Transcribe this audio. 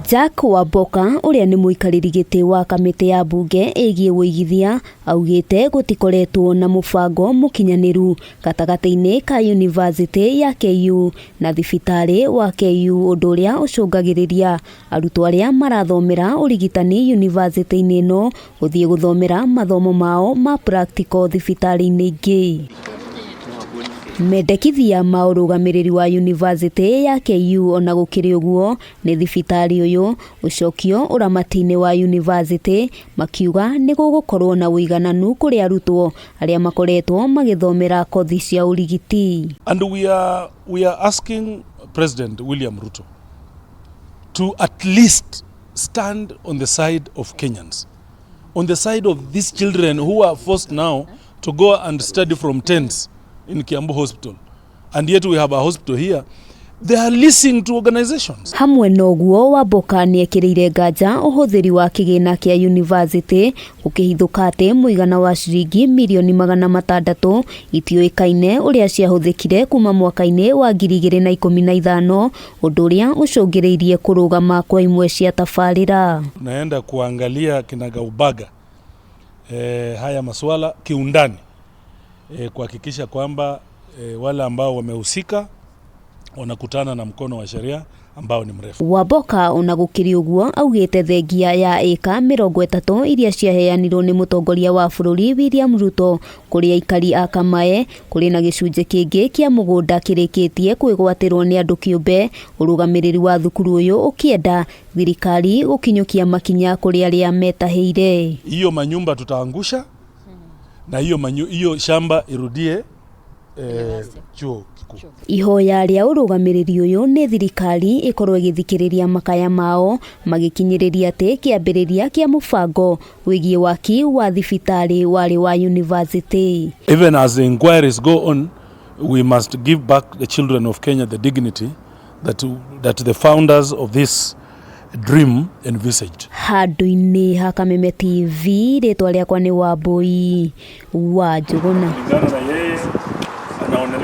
Jack Wamboka ũrĩa nĩ mũikarĩri gĩtĩ wa kamĩtĩ ya mbunge ĩgiĩ ũigithia augĩte gũtikoretwo na mũbango mũkinyanĩru gatagatĩ-inĩ ka yunivasĩtĩ ya KU na thibitarĩ wa KU, ũndũ ũrĩa ũcũngagĩrĩria arutwo arĩa marathomera ũrigitani yunivasĩtĩ-inĩ ĩno gũthiĩ gũthomera mathomo mao ma practical thibitarĩ-inĩ ingĩ. Mendekithia ma ũrũgamĩrĩri wa yunivasĩtĩ ya KU ona gũkĩrĩ ũguo nĩ thibitarĩ ũyũ ũcokio ũramati-inĩ wa yunivasĩtĩ, makiuga nĩ gũgũkorwo na ũigananu kũrĩ arutwo arĩa makoretwo magĩthomera kothi cia ũrigiti. And we are asking President William Ruto to at least stand on the side of Kenyans, on the side of these children who are forced now to go and study from tents in Kiambu Hospital. And yet we have a hospital here. They are leasing to organizations. Hamwe na ũguo, Wamboka nĩekĩrĩire nganja ũhũthĩri wa kĩgĩna kĩa yunivasĩtĩ gũkĩhithũka atĩ mũigana wa ciringi mirioni 600 itiũĩkaine ũrĩa ciahũthĩkire kuma mwaka-inĩ wa 2015, ũndũ ũrĩa ũcũngĩrĩirie kũrũgama kwa imwe cia tabarĩra. Tunaenda kuangalia kinagaubaga haya masuala kiundani, kuhakikisha kwamba wale ambao wamehusika wanakutana na mkono wa sheria ambao ni mrefu. Wamboka ona gũkĩrĩ ũguo augĩte thengia ya ĩka 30 iria ciaheanirwo nĩ mũtongoria wa bũrũri William Ruto kũrĩ aikari a Kamae, kũrĩ na gĩcunjĩ kĩngĩ kĩa mũgũnda kĩrĩkĩtie kwĩgwatĩrwo nĩ andũ kĩũmbe, ũrũgamĩrĩri wa thukuru ũyũ ũkĩenda thirikari gũkinyũkia makinya kũrĩ arĩa metahĩire. Hiyo manyumba tutaangusha na hiyo shamba irudie chuo kikuu. Ihoya rĩa ũrũgamĩrĩri ũyũ nĩ thirikari ĩkorwo ĩgĩthikĩrĩria makaya mao, magĩkinyĩrĩria atĩ kĩambĩrĩria kĩa mũbango wĩgiĩ waki wa thibitarĩ warĩ wa yunivasĩtĩ. Even as the inquiries go on, we must give back the children of Kenya the dignity that the founders of this dream envisaged. Handũ-inĩ ha Kameme TV, rĩtwa rĩakwa nĩ Wambui wa Njũgũna. Kulingana na yeye anaonelea